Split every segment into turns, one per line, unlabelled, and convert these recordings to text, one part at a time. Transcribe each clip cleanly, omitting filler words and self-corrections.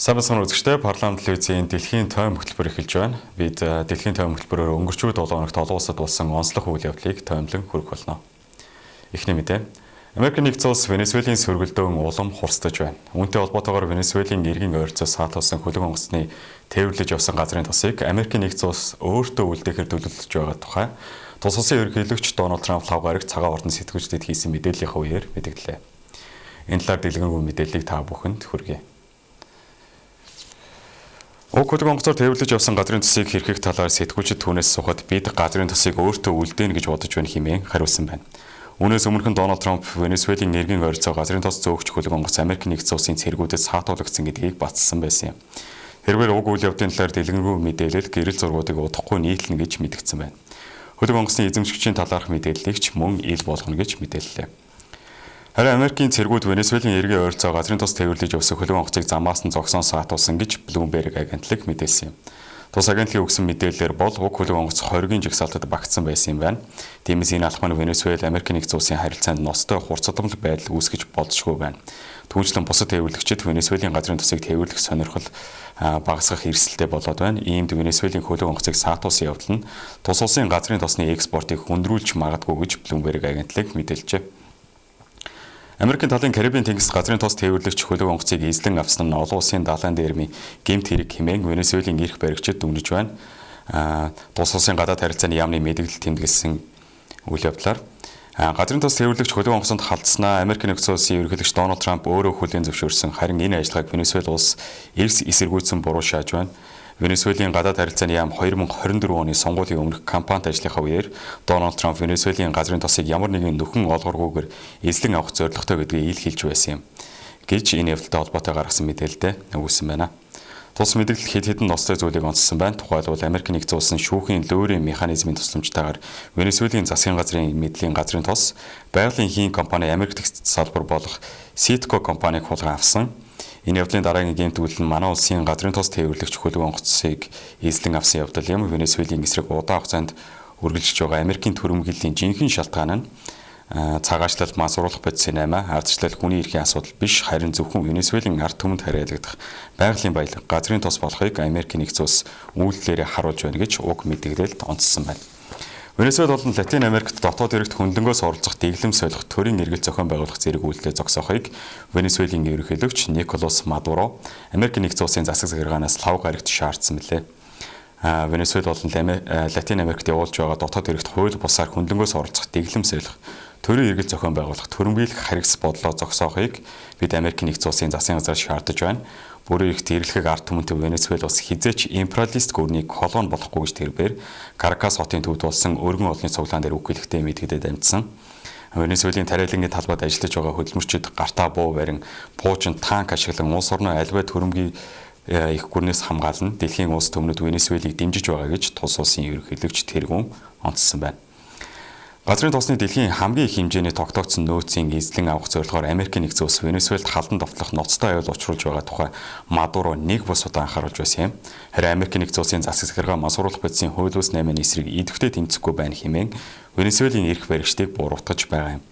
Сайн байцгаана үзэгчдээ, парламент телевизийн дэлхийн тойм хөтөлбөр эхэлж байна. Бид дэлхийн тойм хөтөлбөрөөр өнгөрчүү 7 хоногт олон улсад болсон онцлог үйл явдлыг тоймлон хүргэх болно. Эхний мэдээ. Америк нэгдсэн улс Венесуэлийн сөргөлдөөн улам хурцдаж байна. Үүнтэй холбоотойгоор Венесуэлийн эргийн ойролцоо саатуулсан хөлөг онгоцны тээвэрлэж явсан газрын тосыг Америк нэгдсэн улс өөртөө үлдээхээр төлөвлөж байгаа тухай тус улсын ерөнхийлөгч Дональд Трамп лав гарагт цагаан ордон сэтгүүлчдэд хийсэн мэдээллийнхаа үеэр мэдэгдлээ. Энэ талаар дэлгэрэнгүй мэдээллийг та бүхэнд хүргье. Уг хөлөг онгоцоор тээвэрлэж явсан газрын тосыг хэрхэх талаар сэтгүүлчид түүнээс асуухад бид газрын тосыг өөртөө үлдээнэ гэж бодож байна хэмээн хариулсан байна. Үүнээс өмнөхөн Дональд Трамп Венесуэлийн эргийн ойролцоо газрын тос зөөгч хөлөг онгоц Америк нэгдсэн улсын цэргүүдэд саатуулагдсан гэдгийг баталсан байсан юм. Тэрээр уг үйл явдлын талаар дэлгэрэнгүй мэдээлэл, гэрэл зургуудыг удахгүй нийтлэнэ гэж мэдгдсэн байна. Хөлөг онгоцны эзэмшигчийн талаарх мэдээллийг ч мөн ил болгоно гэж мэдээллээ. Харин Америкийн цэргүүд Венесуэлийн эргийн ойролцоо газрын тос тээвэрлэж явсан хөлөг онгоцыг замаас нь зогсоон саатуулсан гэж Bloomberg агентлаг мэдээлсэн юм. Тус агентлагийн өгсөн мэдээллээр бол уг хөлөг онгоц хоригын жагсаалтад багтсан байсан юм байна. Тиймээс энэ алхам нь Венесуэл Америк нэгдсэн улсын харилцаанд ноцтой хурцдамл байдал үүсгэж болзошгүй байна. Түүнчлэн бусад тээвэрлэгчид Венесуэлийн газрын тосыг тээвэрлэх сонирхол багасгах эрсдэлтэй болоод байна. Иймд Венесуэлийн хөлөг онгоцыг саатуулсан явдал нь тус улсын газрын тосны экспортыг хүндрүүлж магадгүй гэж Bloomberg агентлаг мэдээлжээ. Америкийн талын Карибын тэнгист газрын тос тээвэрлэгч хөлөг онгоцыг эзлэн авсан нь олон улсын далайн дээрмийн гэмт хэрэг хэмээн Венесуэлийн эрх баригчид дүгнэж байна. Тус улсын гадаад харилцааны яамны мэдээлэл тэмдэглэсэн үйл явдлаар газрын тос тээвэрлэгч хөлөг онгоцонд халдсанаа Америк нэгдсэн улсын ерөнхийлөгч Дональд Трамп өөрөө хүлээн зөвшөөрсөн. Харин энэ ажиллагааг Венесуэл улс эрс эсэргүүцсэн буруу шааж байна. Венесуэлийн гадаад харилцааны яам 2024 оны сонгуулийн өмнөх кампанит ажлынхаа үеэр Дональд Трамп Венесуэлийн газрын тосыг ямар нэгэн нөхөн олгоргүйгээр эзлэн авах зорилготой гэдгийг ил хэлж байсан юм гэж энэ явдалтай холбоотой гаргасан мэдээлэлд өгүүлсэн байна. Тус мэдээлэл хэд хэдэн ноцтой зүйлийг онцлсон байна. Тухайлбал Америк нэгдсэн улсын шүүхийн лөөрийн механизмын тусламжтайгаар Венесуэлийн засгийн газрын мэдлийн газрын тос байгалийн хийн компани Америк дахь салбар болох Citgo компаниг хулгайн авсан. Энэ явдлын дараагийн гэмт үйл нь манай улсын газрын тос тээвэрлэгч хөлөг онгоцыг эзлэн авсан явдал юм. Венесуэлийн эсрэг удаан хугацаанд үргэлжилж байгаа Америкийн түрэмгийллийн жинхэнэ шалтгаан нь цагаачлал, мансууруулах бодисын 8, ардчлал, хүний эрхийн асуудал биш, харин зөвхөн Венесуэлийн ард түмэнд харьяалагдах байгалийн баялаг газрын тос болохыг Америкийн нэгдсэн улс үйлдэлээрээ харуулж байна гэж уг мэдээлэлд онцлсон байна. Венесуэл болон Латин Америкт дотоод хэрэгт хөндлөнгөөс оролцох дэглэм солих төрийн эргэлт зохион байгуулах зэрэг үйлдэлээ зогсоохыг Венесуэлийн ерөнхийлөгч Николас Мадуро Америк нэгдсэн улсын засаг захиргаанаас лав гарагт шаардсан мэлээ. Венесуэл болон Латин Америкт явуулж байгаа дотоод хэрэгт хууль бусаар хөндлөнгөөс оролцох дэглэм солих төрийн эргэлт зохион байгуулах төрөмгийлэх харгас бодлоо зогсоохыг бид Америк нэгдсэн улсын засгийн газраас шаардаж байна. Бүрэн эрхт эрэлхэг ард түмэнтэй Венесуэл улс хэзээ ч империалист гүрний колони болохгүй гэж тэрбээр Каракас хотын төвд болсон өргөн олонний цуглаан дээр үг хэлэхдээ мэдгэдэд дамжсан. Венесуэлийн тариалангийн талбайд ажиллаж байгаа хөдөлмөрчид гартаа буу барин, пуучин танк ашиглан улс орноо альваа төрөмгий их гүрнээс хамгаална. Дэлхийн улс түмнүүд Венесуэлийг дэмжиж байгаа гэж тус улсын ерөнхийлөгч тэргүүн онцлсон байна. Газрын тосны дэлхийн хамгийн их хэмжээний тогтоогдсон нөөцийн эзлэн авах зорилгоор Америкийн нэгдсэн улс Венесуэлд халдан довтлох ноцтой аюул учруулж байгаа тухай Мадуро нэг бус удаа анхааруулж байсан юм. Харин Америкийн нэгдсэн улсын засаг захиргаа мансууруулах бодисын хууль бус 8-ны эсрэг идэвхтэй тэмцэхгүй байна хэмээн Венесуэлийн эрх баригчдыг буруутгаж байгаа юм.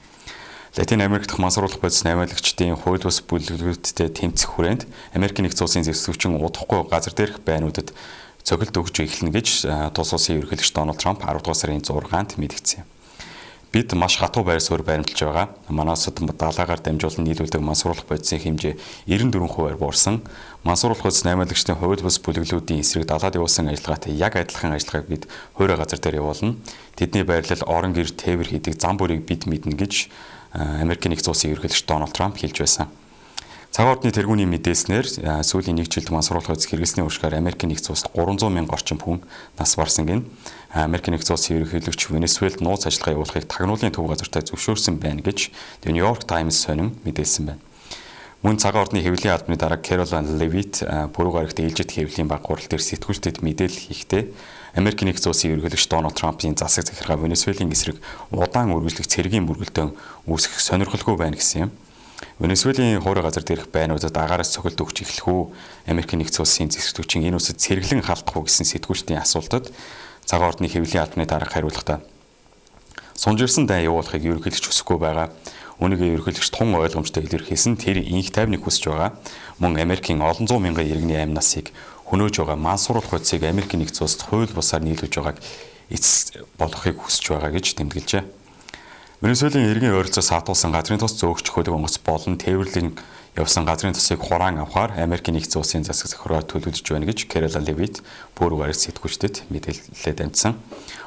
Латин Америк дахь мансууруулах бодис наймаалагчдын хууль бус бүлэглэлттэй тэмцэх хүрээнд Америкийн нэгдсэн улсын зэвсэгчин удахгүй газар дээрх байнуудад цогцолт өгч эхэлнэ гэж тус улсын ерөнхийлөгч Дональд Трамп 10 дугаар сарын 6-нд мэдгдсэн юм. Бид маш хатуу байр суурь баримталж байгаа. Манай улсад далаагаар дамжуулан нийлүүлдэг мансууруулах бодисын хэмжээ 94%-аар буурсан. Мансууруулах бодис наймаалагчдын хууль бус бүлэглүүдийн эсрэг далаад явуулсан ажиллагаатай яг адилхан ажиллагааг бид хуурай газар дээр явуулна. Тэдний байрлал, орон гэр, тээвэр хийдэг зам бүрийг бид мэднэ гэж Америкийн нэгдсэн улсын ерөнхийлөгч Дональд Трамп хэлж байсан. Цагаан ордны тэргүүний мэдээлснээр сүүлийн нэг жилд мансууруулах бодис хэрэглэсний уршгаар Америкийн нэгдсэн улсад 300 мянга орчим хүн нас барсан гин. Америкийн нэгдсэн улсын ерөнхийлөгч Венесуэлд нууц ажиллагаа явуулахыг тагнуулын төв газартай зөвшөөрсөн байна гэж The New York Times сонин мэдээлсэн байна. Мөн цагаан ордны хэвлэлийн албаны дарга Caroline Leavitt пүрэв гарагт ээлжит хэвлэлийн баг хурал дээр сэтгүүлчдэд мэдээлэл хийхдээ Америкийн нэгдсэн улсын ерөнхийлөгч Дональд Трампын засаг захиргаа Венесуэлийн эсрэг удаан үргэлжлэх цэргийн мөргөлдөөн үүсгэх сонирхолгүй байна гэсэн юм. Венесуэлийн хуурай газар дээрх байнуудад агаараас цохилт өгч эхлэх үү? Америкийн нэгдсэн улсын зэвсэгтүүчин энэ улсад цэргэлэн халдах уу гэсэн сэтгүүлчдийн асуултад цагаан ордны хэвлэлийн албаны дарга хариулахдаа сунжирсан дай явуулахыг ерөнхийлөгч хүсэхгүй байгаа. Үүнийг ерөнхийлөгч тун ойлгомжтой илэрхийлсэн, тэр инх тайвныг хүсэж байгаа. Мөн Америкийн олон зуун мянган иргэний амь насыг хөнөөж байгаа мансууруулах бодисыг Америкийн нэгдсэн улсад хууль бусаар нийлүүлж байгааг эцэс болгохыг хүсэж байгаа гэж тэмдэглэжээ. Венесуэлийн иргэн ойролцоо саатуулсан газрын тос зөөгч хөлөг онгоц болон тээвэрлэн явсан газрын тосыг хураан авахар Америкийн нэгдсэн улсын засаг захиргаар төлөвлөж байна гэж Кэрол Левит пүүрэг баригд сэтгүүлчдэд мэдээлэлээ дамжсан.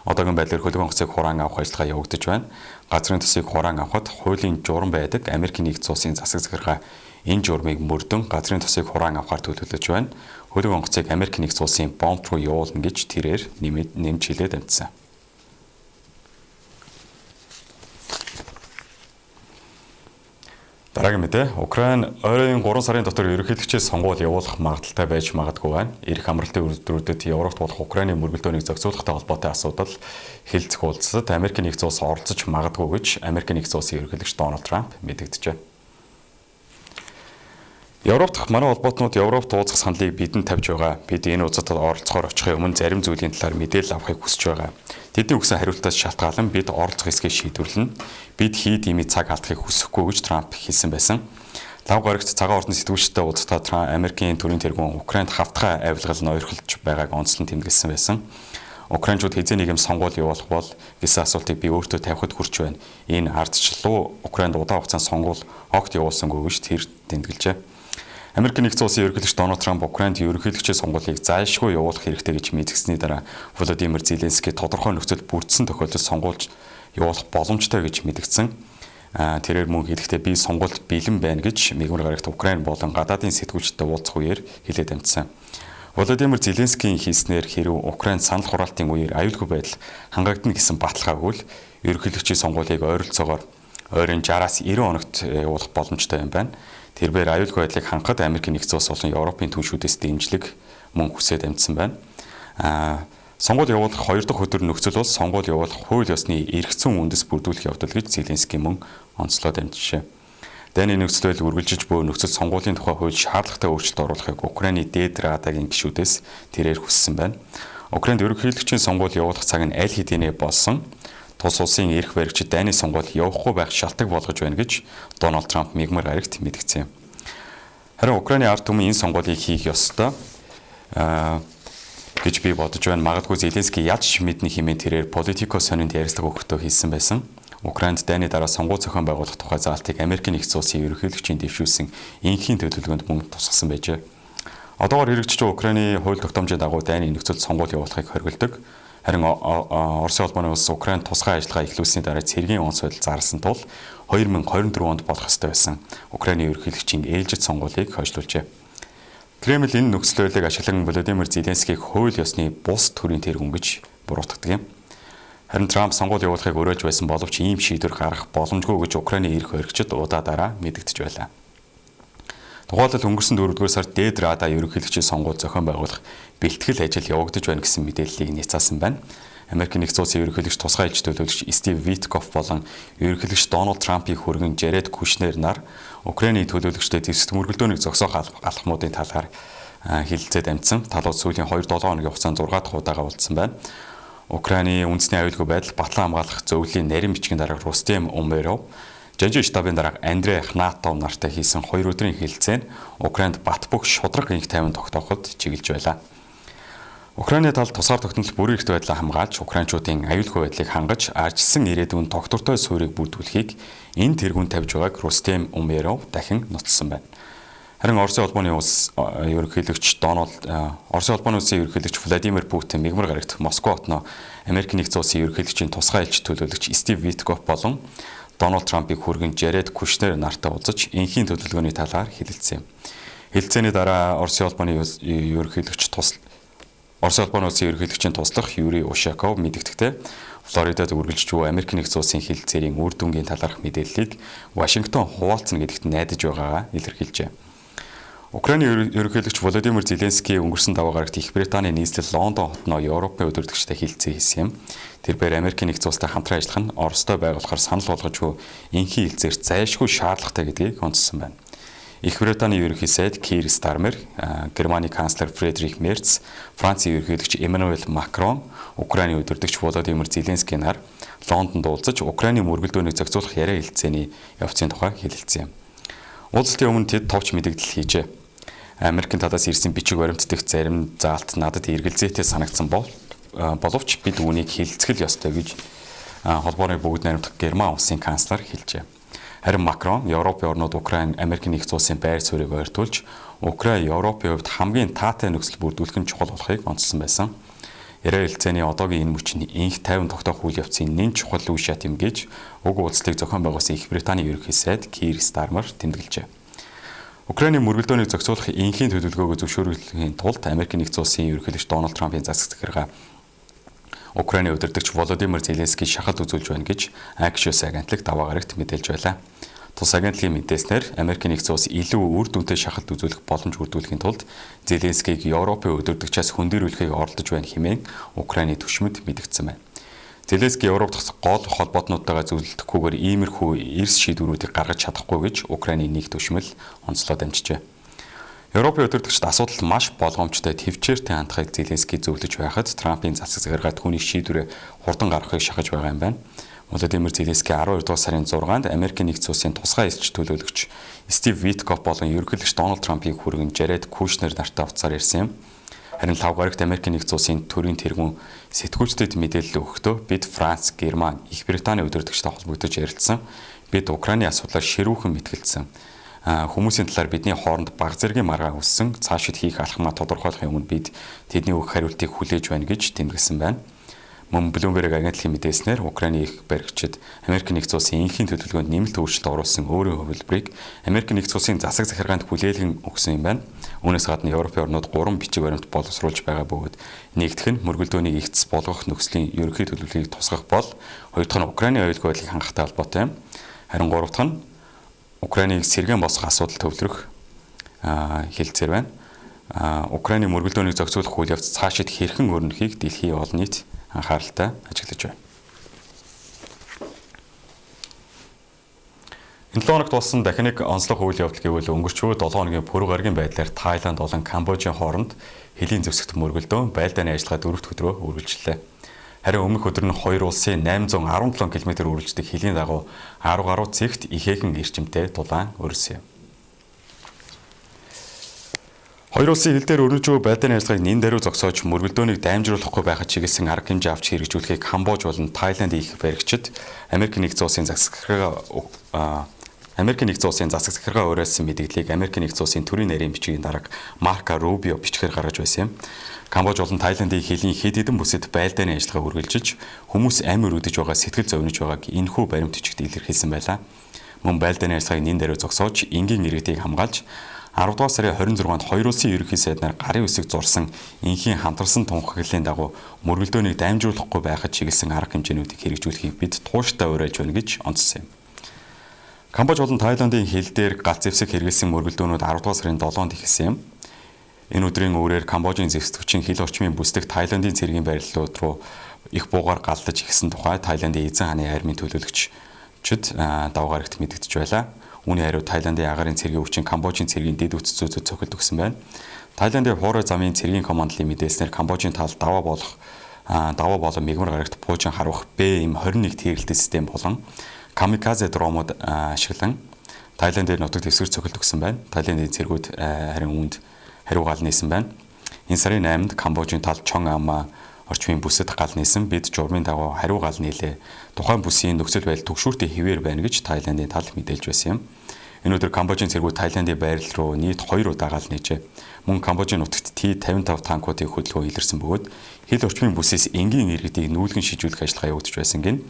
Одоогийн байдлаар хөлөг онгоцыг хураан авах ажиллагаа явагдаж байна. Газрын тосыг хураан авахад хуулийн журам байдаг. Америкийн нэгдсэн улсын засаг захиргаа энэ журмыг мөрдөн газрын тосыг хураан авахар төлөвлөж байна. Хөлөг онгоцыг Америкийн нэгдсэн улсын бомб руу явуулна гэж тэрээр нэмж хэлээд дамжсан. Дараагийн мэдээ. Украин ойрын 3 сарын дотор ерөнхийлөгчийн сонгуул явуулах магадлалтай байж магадгүй байна. Ирэх амралтын өдрүүдэд Европт болох Украины мөргөлдөөнийг зохицуулахтай холбоотой асуудал хэлцэх уулзалтад Америкийн нэгдсэн улс оролцож магадгүй гэж Америкийн нэгдсэн улсын ерөнхийлөгч Дональд Трамп мэдэгджээ. Европ дахь манай холбоотнууд Европт уулзах саналыг бидэнд тавьж байгаа. Бид энэ уулзалтад оролцохоор очихын өмнө зарим зүйлийн талаар мэдээлэл авахыг хүсэж байгаа. Тэдний өгсөн хариултаас шалтгаалan бид оролцох эсэхийг шийдвэрлэнэ. Бид хийд имий цаг алдахыг хүсэхгүй гэж Трамп хэлсэн байсан. Лав гарагт цагаан ордон сэтгүүлчтэй уулзахдаа Трамп Америкийн төрийн тэргүүн Украинд хавтгай авилгал ноёрхолж байгааг онцлон тэмдэглэсэн байсан. Украинчууд хэзээ нэгэн сонгуул явуулах бол гэсэн асуултыг би өөртөө тавихад хүрч байна. Энэ ардчлал Украинд удаан хугацаанд сонгуул огт явуулсангүй гэж тэр тэмдэглэжээ. Америкийн нэгдсэн улсын ерөнхийлөгч Дональд Трамп Украинд ерөнхийлөгчийн сонгуулийг зайлшгүй явуулах хэрэгтэй гэж мэдгэсний дараа Владимир Зеленский тодорхой нөхцөл бүрдсэн тохиолдолд сонгуульж явуулах боломжтой гэж мэдгдсэн. Тэрээр мөн хэлэхдээ би сонгуульд бэлэн байна гэж мигмар гарагт Украин болон гадаадын сэтгүүлчдэд уулзах үеэр хэлээд амжсан. Владимир Зеленскийн хэлснээр хэрв Украинд санал хураалтын үеэр аюулгүй байдал хангагдана гэсэн баталгаагүй л ерөнхийлөгчийн сонгуулийг ойролцоогоор ойрын 60-аас 90 хоногт явуулах боломжтой юм байна. Тэрбээр аюулгүй байдлыг хангахад Америкийн нэгдсэн улс болон Европын түншүүдээс дэмжлэг мөн хүсээд амжсан байна. Сонгуул явуулах хоёр дахь өдөр нөхцөл бол сонгуул явуулах хууль ёсны эрх зүйн үндэс бүрдүүлэх явдал гэж Зеленский мөн онцлоод амжжээ. Дайны нөхцөл байдал үргэлжиж буй нөхцөл сонгуулийн тухай хууль шаардлагатай өөрчлөлт оруулахыг Украины дээд радагийн гишүүдээс тэрээр хүссэн байна. Украинд ерөнхийлөгчийн сонгуул явуулах цаг нь аль хэдийнэ болсон. Тус улсын эрх баригчид дайны сонгуул явахгүй байх шалтгаан болгож байна гэж Дональд Трамп мигмар гарагт мэдгдсэн юм. Харин Украины ард түмэн энэ сонгуулийг хийх ёстой гэж би бодож байна. Магадгүй Зеленский яаж мэднэ хэмээн тэрээр Политико сонинд ярилцлага өгөхдөө хэлсэн байсан. Украинд дайны дараа сонгуул зохион байгуулах тухай заалтыг Америкийн нэгдсэн улсын ерөнхийлөгчийн дэвшүүлсэн инхийн төлөвлөгөөнд мөн тусгасан байжээ. Одоогоор хэрэгжиж буй Украины хууль тогтоомжийн дагуу дайны нөхцөлд сонгуул явуулахыг хориглодог. Харин Оросын холбооны улс Украинд тусгай ажиллагаа эхлүүлсэний дараа цэргийн онц байдал зарласан тул 2024 онд болох ёстой байсан. Украины ерөнхийлөгчийн ээлжит сонгуулийг хойшлуулжээ. Кремль энэ нөхцөл байдлыг ашиглан Владимир Зеленскийг хууль ёсны бус төрийн тэргүүн гэж буруутгадаг юм. Харин Трамп сонгуул явуулахыг уриалж байсан боловч ийм шийдвэр гаргах боломжгүй гэж Украины эрх баригчид удаа дараа мэдэгдэж байлаа. Тухайлбал өнгөрсөн 4-р сард дээд рада ерөнхийлөгчийн сонгуул зохион байгуулах бэлтгэл ажил явагдаж байна гэсэн мэдээллийг няцаасан байна. Америкийн нэгдсэн улсын ерөнхийлөгч тусгай элч төлөөлөгч Стив Виткоф болон ерөнхийлөгч Дональд Трампыг хүргэн Жаред Кушнер нар Украины төлөөлөгчдөд зэвсэгт мөргөлдөөнийг зогсоох алхмуудын талаар хэлэлцээд амжсан. Талууд сүүлийн 2-7 хоногийн хугацаанд 6 дахь удаага уулзсан байна. Украины үндэсний аюулгүй байдал батлан хамгаалах зөвлөлийн нарийн бичгийн дарга Рустем Умеров Жанжин штабын дарга Андрей Хнатов нартай хийсэн 2 өдрийн хэлэлцээ нь Украинд бат бөх шударга инх тайван тогтооход чиглэж байлаа. Украины талд тусгаар тогтнол бүрэн эрхт байдлаа хамгаалж, украинчуудын аюулгүй байдлыг хангаж, ардчилсан ирээдүйн тогтвортой суурийг бүрдүүлэхийг энэ тэргүүнд тавьж байгааг Рустем Умеров дахин нотолсон байна. Харин Оросын холбооны улс ерөнхийлөгч Дональд Оросын холбооны улсын ерөнхийлөгч Владимир Путин мигмар гарагт Москва хотноо Америкийн нэгдсэн улсын ерөнхийлөгчийн тусгай элч төлөөлөгч Стив Виткоф болон Дональд Трампыг хүргэн Жаред Кушнер нартай уулзаж энхийн төлөвлөгөөний талаар хэлэлцсэн юм. Хэлэлцээний дараа Оросын холбооны ерөнхийлөгч тусал Оросын холбооны улсын ерөнхийлөгчийн туслах Юрий Ушаков мэдэгдэхдээ Флоридад үргэлжиж буй Америк нэгдсэн улсын хэлэлцээрийн үр дүнгийн талаарх мэдээллийг Вашингтон хуваалцна гэдэгт найдаж байгаагаа илэрхийлжээ. Украины ерөнхийлөгч Володимир Зеленский өнгөрсөн даваа гарагт Их Британий нийслэл Лондон хотноо Европын удирдагчтай хэлэлцээ хийсэн юм. Тэрбээр Америкийн нэгдсэн улстай хамтран ажиллах нь Оростой байгуулахаар санал болгож буй энхийн хэлэлцээрт зайлшгүй шаардлагатай гэдгийг онцлсон байна. Их Британий ерөнхий сайд Кир Стармер, Германы канцлер Фредрих Мерц, Францын ерөнхийлөгч Эммануэль Макрон, Украины удирдагч Володимир Зеленский нар Лондонд уулзаж Украины мөргөлдөөнийг зохицуулах яриа хэлэлцээний явцын тухай хэлэлцсэн юм. Уулзалтын өмнө тэд товч мэдэгдэл хийжээ. Америкийн талаас ирсэн бичиг баримт дэх зарим заалт надад эргэлзээтэй санагдсан боловч бид үүнийг хэлэлцэх ёстой гэж холбооны бүгд найрамдах Герман улсын канцлер хэлжээ. Харин Макрон Европын орнууд Украин, Америкийн нэгдсэн улсын байр суурийг ойртуулж, Украин Европын хувьд хамгийн таатай нөхцөл бүрдүүлэх нь чухал болохыг онцлсон байсан. Яриа хэлэлцээний одоогийн энэ мөч нь энх тайван тогтоох үйл явцын нэн чухал үе шат юм гэж уг уулзалтыг зохион байгуулсан Их Британий ерөнхий сайд Кир Стармер тэмдэглэжээ. Украины мөргөлдөөнийг зохицуулах энхийн төлөвлөгөөгөө зөвшөөрөхийн тулд Америкийн нэгдсэн улсын ерөнхийлөгч Дональд Трампын засаг захиргаа Украины удирдагч Володимир Зеленский шахалт үзүүлж байна гэж Axios агентлаг даваа гарагт мэдээлж байлаа. Тус агентлагийн мэдээснээр Америкийн нэгдсэн улс илүү үр дүнтэй шахалт үзүүлэх боломж бүрдүүлэхийн тулд Зеленскийг Европын удирдагчаас хөндийрүүлэхийг оролдож байна хэмээн Украины түшмэд мэдгдсэн байна. Зеленский Европ дахь гол холбоотнуудтайгаа зөвлөлдөхгүйгээр иймэрхүү эрс шийдвэрүүдийг гаргаж чадахгүй гэж Украины нэг түшмэл онцлоо дамжижээ. Европын удирдагчид асуудал маш болгоомжтой төвчээртэй хандахыг Зеленский зөвлөж байхад Трампын засаг захиргаа түүний шийдвэрээ хурдан гаргахыг шахаж байгаа юм байна. Володимир Зеленский 12 дугаар сарын 6-нд Америкийн нэгдсэн улсын тусгай элч төлөөлөгч Стив Виткофф болон ерөнхийлөгч Дональд Трампыг хүргэн Жаред Кушнер нартай утсаар ярьсан юм. Харин лав гарагт Америкийн нэгдсэн улсын төрийн тэргүүн сэтгүүлчдэд мэдээлэл өгөхдөө бид Франц, Герман, Их Британий удирдагчтай холбогдож ярилцсан. Бид Украины асуудлаар ширүүхэн мэтгэлцсэн. Хүмүүсийн талаар бидний хооронд баг зэргийн маргаан өссөн. Цаашид хийх алхмаа тодорхойлохын өмнө бид тэдний өгөх хариултыг хүлээж байна гэж тэмдэглэсэн байна. Мөн Bloomberg агентлагийн мэдээлснээр Украины их баригчид Америкийн нэгдсэн улсын энхийн төлөвлөгөөнд нэмэлт өөрчлөлт оруулсан өөрийн хувилбарыг Америкийн нэгдсэн улсын засаг захиргаанд хүлээлгэн өгсөн юм байна. Үүнээс гадна Европын орнууд 3 бичиг баримт боловсруулж байгаа бөгөөд нэгдэх нь мөргөлдөөнийг ихтс болгох нөхцөлийн ерөнхий төлөвлөгөөг тусгах бол, хоёр дахь нь Украины аюулгүй байдлыг хангахтай холбоотой юм. Харин гурав дахь нь Украиныг сэргээн босгох асуудал төвлөрөх хэлцээр байна. Украины мөргөлдөөнийг зохицуулах үйл явц цаашид хэрхэн өрнөхийг дэлхийн олон нийт анхааралтай ажиглаж байна. Энэ 7 хоногт болсон дахин нэг онцлог үйл явдал гэвэл өнгөрч буй 7 хоногийн пүрэв гарагийн байдлаар Таиланд болон Камбожийн хооронд хөлийн зэвсэгт мөргөлдөөн байлдааны ажиллагаа 4 дахь өдрөө үргэлжлэлээ. Харин өмнөх өдөр нь хоёр улсын 817 км үргэлжлэх хөлийн дагуу 10 гаруй цэгт ихээхэн эрчимтэй тулаан өрсөн юм. Хоёр улсын хил дээр өрнөж буй байлдааны ажиллагааг нэн даруй зогсоож мөргөлдөөнийг даймжруулахгүй байхад чиглэсэн арга хэмжээ авч хэрэгжүүлэхийг Камбож болон Таиланд их баригчид Америкийн нэгдсэн улсын засаг захиргаа уриалсан мэдээллийг Америкийн нэгдсэн улсын төрийн нарийн бичгийн дарга Марко Рубио бичгээр гаргаж байсан юм. Камбож болон Таиландын хөлийн хэд хэдэн бүсэд байлдааны ажиллагаа үргэлжиж хүмүүс амь өргөдөж байгаа сэтгэл зовниж байгааг энэхүү баримт бичигт илэрхийлсэн байлаа. Мөн байлдааны ажиллагааг нэн даруй зогсоож энгийн иргэдийг хамгаалж 10 дугаар сарын 26-нд хоёр улсын ерөнхий сайд нар гарын үсэг зурсан энхийн хамтарсан тунхаглалын дагуу мөргөлдөөнийг даймжруулахгүй байхад чиглэсэн арга хэмжээнүүдийг хэрэгжүүлэхийг бид тууштай уриалж байна гэж онцлсон юм. Камбож болон Таиландын хил дээр галт зэвсэг хэрэглэсэн мөргөлдөөнүүд 10 дугаар сарын 7-нд эхэлсэн юм. Энэ өдрийн үүрээр Камбожийн зэвсэгчин хил орчмын бүсдэх Таиландын цэргийн барилдлууд руу их буугаар галлаж эхэлсэн тухай Таиландын эзэн хааны армийн төлөөлөгчид даваа гарагт мэдэгдэж байлаа. Үүний хариу Таиландын агаарын цэргийн хүчин Камбожийн цэргийн дэд бүтц зүйцэд цохилт өгсөн байна. Таиландын хуурай замын цэргийн командлын мэдээлснээр Камбожийн тал даваа болон мигмар гарагт пуужин харвах BM-21 тэрэлтэй систем болон камиказе дронууд ашиглан Таиландын нутаг дэвсгэр цохилт өгсөн байна. Таиландын цэргүүд харин үүнд хариу гал нээсэн байна. Энэ сарын 8-нд Камбожийн тал Чон Ама орчмын бүсэд гал нээсэн. Бид журмын дагуу хариу гал нээлээ. Тухайн бүсийн нөхцөл байдал түгшүүртэй хэвээр байна гэж Таиландын тал мэдээлж байсан юм. Энэ өдөр Камбожийн цэргүүд Таиландын байрлал руу нийт 2 удаа гал нээжээ. Мөн Камбожийн нутагт T-55 танкуудын хөдөлгөөн илэрсэн бөгөөд хил орчмын бүсээс энгийн иргэдийг нүүлгэн шижүүлэх ажиллагаа явагдаж байсан гин.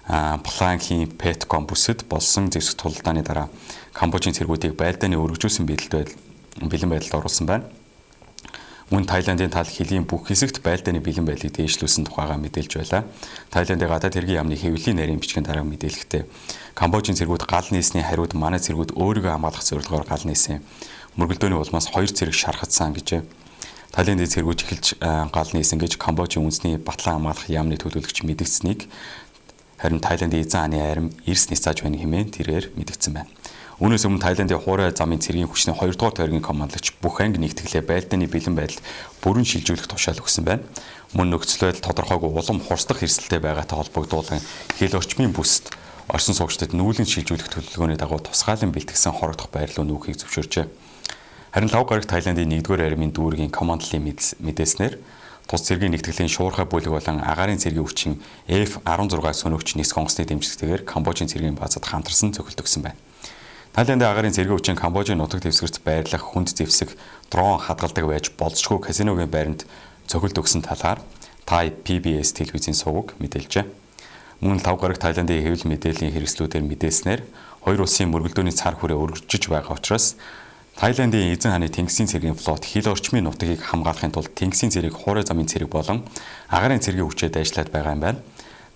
Планхийн Петком бүсэд болсон зэвсэг тулалдааны дараа Камбожийн цэргүүдийг байлдааны өргөжүүлсэн бэлэн байдалд оруулсан байна. Мөн Таиландын тал хөлийн бүх хэсэгт байлдааны бэлэн байдлыг дээшлүүлсэн тухайгаа мэдээлж байлаа. Таиландын гадаад хэргийн яамны хэвлэлийн нарийн бичгийн дараа мэдээлэхдээ Камбожийн цэргүүд гал нээсний хариуд манай цэргүүд өөрийгөө хамгаалах зорилгоор гал нээсэн. Мөргөлдөөний улмаас 2 цэрэг шархадсан гэжээ. Таиландын цэргүүд эхэлж гал нээсэн гэж Камбожийн үндэсний батлан хамгаалах яамны төлөөлөгч мэдгдсэнийг харин Таиландын эзэн хааны арми эрс няцааж байна хэмээн тэрээр мэдгдсэн байна. Үүнээс өмнө Таиландын хуурай замын цэргийн хүчний 2 дугаар тойргийн командлагч бүх анги нэгтгэлээ байлдааны бэлэн байдалд бүрэн шилжүүлэх тушаал өгсөн байна. Мөн нөхцөл байдал тодорхойгүй улам хурцдах эрсдэлтэй байгаатай холбогдуулан хил орчмын бүст орсон суугчдад нүүлэн шилжүүлэх төлөвлөгөөний дагуу тусгаалan бэлтгэсэн хорогдох байр руу нүүхийг зөвшөөрчээ. Харин лав гарагт Таиландын 1-р армийн дүүргийн командлын мэдээлснээр тус цэргийн нэгтгэлийн шуурхай бүлэг болон агаарын цэргийн хүчин F-16 сөнөөгч нисэх онгоцны дэмжлэгтэйгээр Камбожийн цэргийн баазад хамтарсан цохилт өгсөн байна. Таиландын агаарын цэргийн хүчин Камбожийн нутаг дэвсгэрт байрлах хүнд зэвсэг дрон хадгалдаг байж болзошгүй казиногийн байранд цохилт өгсөн талаар Thai PBS телевизийн суваг мэдээлжээ. Мөн лав гарагт Таиландын хэвлэл мэдээллийн хэрэгслүүдээр мэдээлснээр хоёр улсын мөргөлдөөний цар хүрээ өргөжж байгаа учраас Таиландын эзэн хааны тэнгисийн цэргийн флот хил орчмын нутгийг хамгаалахын тулд тэнгисийн цэрэг, хуурай замын цэрэг болон агаарын цэргийн хүчээр дайчлаад байгаа юм байна.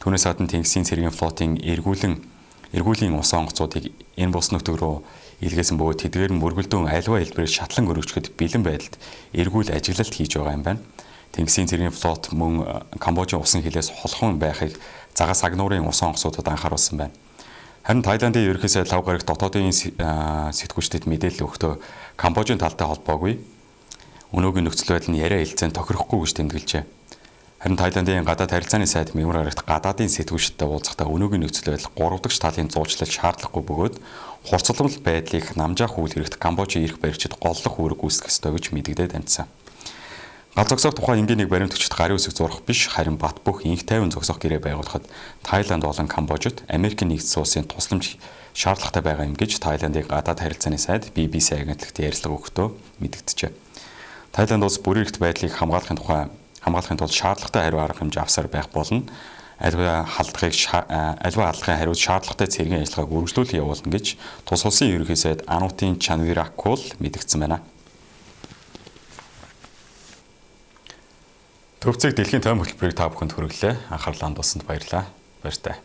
Түүнээс гадна тэнгисийн цэргийн флотын эргүүлийн усан онгоцуудыг энэ бус нутаг руу илгээсэн бөгөөд тэдгээр нь мөргөлдөөн аливаа хэлбэрээр шатлан өргөжөхөд бэлэн байдалд эргүүл ажиглалт хийж байгаа юм байна. Тэнгисийн цэргийн флот мөн Камбожийн усан хилээс холхон байхыг загас агнуурын усан онгоцуудад анхааруулсан байна. Харин Таиландын ерөнхий сайд лав гарагт дотоодын сэтгүүлчдэд мэдээлэл өгөхдөө Камбожийн талтай холбоогүй өнөөгийн нөхцөл байдал нь яриа хэлцэн тохирохгүй гэж тэмдэглэжээ. Харин Таиландын гадаад харилцааны сайд мягмар гарагт гадаадын сэтгүүлчдтэй уулзахдаа өнөөгийн нөхцөл байдал гуравдагч талын зуучлал шаардлагагүй бөгөөд хурцлал байдлыг намжаах үйл хэрэгт Камбожийн эрх баригчид голлох үүрэг гүйцэтгэх ёстой гэж мэдэгдээд амжсан. Гал зогсоох тухай энгийн нэг баримт хүчит гарын үсэг зурах биш харин бат бөх инх тайван зогсоох гэрээ байгуулахад Таиланд болон Камбожид Америкийн нэгдсэн улсын тусламж шаардлагатай байгаа юм гэж Таиландын гадаад харилцааны сайд BBC агентлагт ярилцлага өгөхдөө мэдэгджээ. Таиланд улс бүрэн эрхт байдлыг хамгаалахын тулд шаардлагатай хариу арга хэмжээ авсаар байх болно. Аливаа халдлагын хариуд шаардлагатай цэргийн ажиллагааг үргэлжлүүлэн явуулна гэж тус улсын ерөнхий сайд Анутин Чанвиракул мэдэгдсэн байна. Төвцөг дэлхийн тойм хөтөлбөрийг та бүхэнд хүргэлээ. Анхаарлаа хандуулсанд баярлалаа. Баяртай.